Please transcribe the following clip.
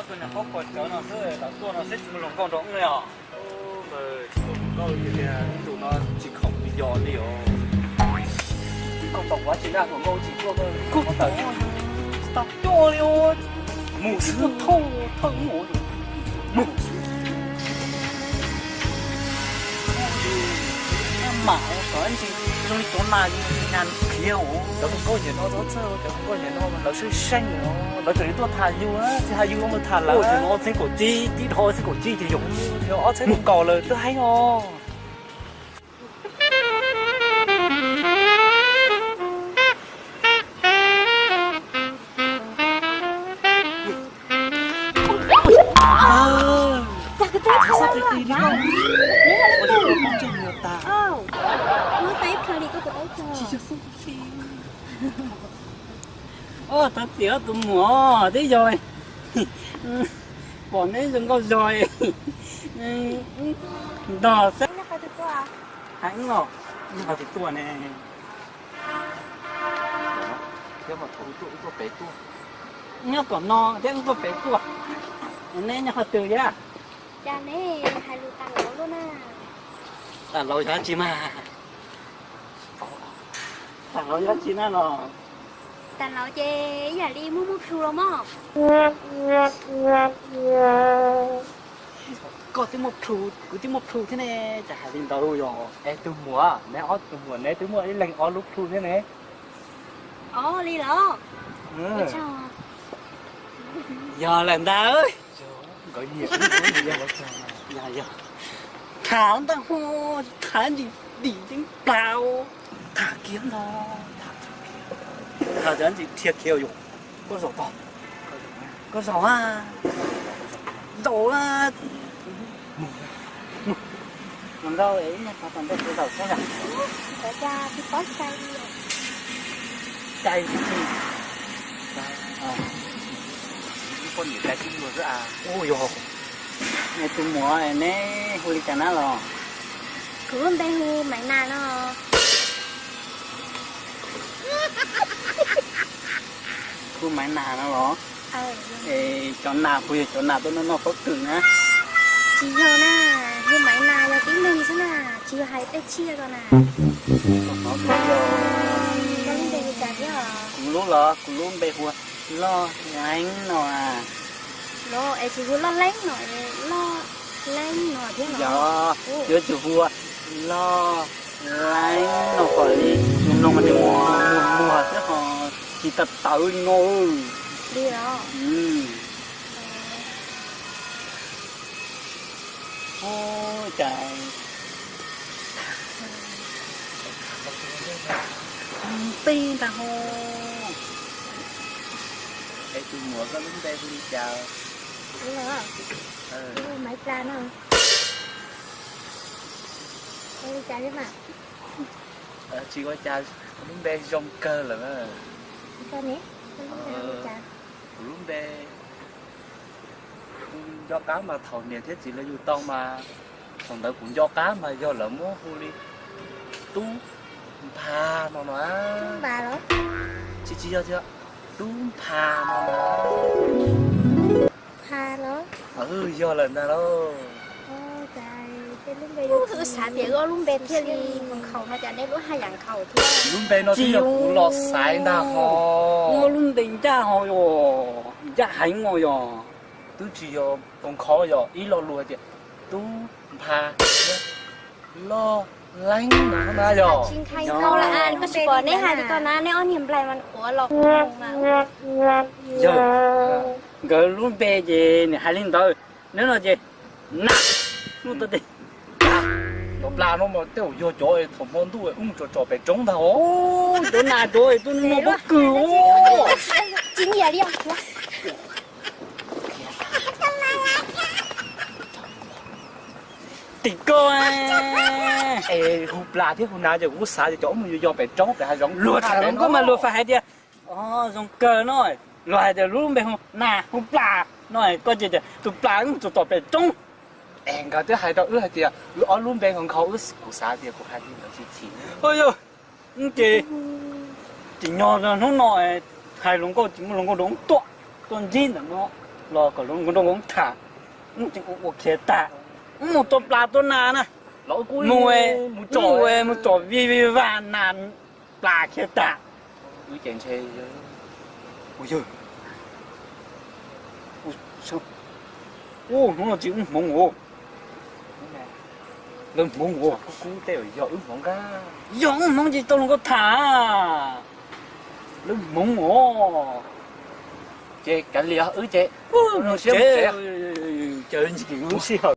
Pob kos cawv no xwb, lawv tuaj no xwb tsis muaj hluas nkauj nrog wb li os. Tsis muaj hluas nkauj li tiag, tus no tsis khoom li yos li os. Koj pom kuv tsis naj hluas nkauj tsis tuaj, koj tawm tsis tau tuaj li os. Mus xwb, thauj thauj mus. Mus xwb. Mas kom ntsis zoo li cov nas li nas khiav os. Cov hluas nkauj nim no txhob txhawj, cov hluas nkauj nim no lawv saib seej os, lawv tseem yuav tuaj tham yus, tsis hais yus mus tham lawv. Nim no txheeb kaum tsib, tib dhau txheeb kaum tsib ces yog ob txhiab mus kaum lawm twb heev os. Ua, thov txim os tus muam, twb yog pom neb zoo nkauj zog ntog xwb. Heev os, neb ho tsis tuaj ne. Thiab mas thaum wb tuaj, wb tuaj pem tuaj, nyob kom no thiab wb tuaj pem tuaj, neb nyob qhov twg thiab? Cas neb hais lus tas laus luaj na. Tas laus yog dab tsi mas? Tas laus yog dab tsi na los? Tas laus ces ib yam li muaj muaj plhu los mog. Koj twb muaj plhu, kuv twb muaj plhu thiab ne, cas hais li ntawd yog? Es tus muam, neb ob tug muam neb twb muaj ib leeg ob lub plhu thiab ne. Ua li los? Yog lawm ntag. Nkawd nyiam, yog, yog. Tham ntag, tham ntsis dim ceeb plas. Tham kiag ntag, tham kiag. Tham cov ntsis dhia kiag yus. Koj zaum tod, koj zaum a, zaum a. Mus ntau es ib nyuag qhov tom ntej kuv zaum xwb yom. Cai tsis tsis. Poj niam cai tib luag xwb a. Ub yog, tus muam neb hu li cas na los? Kuv lub npe hu Maiv Nas no. Hu Maiv Nas no los? Es cov nas puas yog cov nas tuaj noj noj pob kws na? Tsis yog na, hu Maiv Nas yog tib neeg xwb na, tsis yog hais tej tsiaj ko na. Koj lub npe hu cas thiab? Kuv lub los? Kuv lub npe hu Loj Leeb no. Los es tsis hu Loj Leeb no, Loj Leeb no thiab los? Yog, yuav tsum hu Loj Leeb no kom li tus mloog mas nws muag muag thiab ho tsis tawv tawv li no. Li los? Ua cas tij ntag ho. Es tus muam koj lub npe hu li cas? Maiv Plas no. Ua li cas thiab mas? Tsis ua cas, lub npe zoo kawg lawm. Kuv lub npe nco qab mas thaum niam thiab txiv lawv yug tau mas, thaum ntawd kuv nco qab mas yog lawv muab hu li Tub Nphas no no. Tsis, tsis yog, Tub Nphas no no. Yog lawm ntag lauj. Xav tias ob lub npe thiaj li nkhaus no cas neb lub haj yam nkhaus thiab. Lub npe no twb yog kuv los xaiv ntag ho. Muaj lub npe ncaj ho yog, ncaj heev os yog. Twb tsis yog nkhaus, yog ib lo lus hais tias Tub Nphas thiab Loj Leeb no na yog. Tsis nkhaus li, koj tsis pom neb hais li ko na, neb ob niag nplaig mas quav los quav mus mas. Yog, nkawd lub npe ces nws hais li ntawd, neb no ces na, lub tau tes. Cov plas no mas tej zaum yog cov thaum hmo ntuj wb mus tsom tsom pem roob ntag os. Cov nas cov twb noj pob kws. Tim koj es hu plas thiab hu nas ces kuv xav tias cov wb mus yos yos pem roob pem hav zoov. Luag tham hluas nkauj mas luag fais hais tias zoo kawg no, luag hais tias lub npe hu nas hu plas no, koj ces tias tus plas wb mus tsom tsom pem roob. Es nkawd twb hais rau wb hais tias wb ob lub npe nkhaus nkhaus, wb, kuv xav tias kuv hais li ntawd tsis chim. Yog, ces tsim nyog hnub no hais hluas nkauj tsis muaj hluas nkauj rau tuaj, tuaj ntsib ntawm no. los kom lawv nkauj nraug nkauj tham, wb ces ua khiav tag, wb mus tua plas tua nas na, mus mus tsom vij vij vaj nas plas khiav tag. Ua yawg, hnub no tsis wb hmoov os, lawv hmoov os, yog wb hmoov ces tau hluas nkauj tham, lawv hmoov os. Ces kav liam wb ces mus tsev, mus tsev.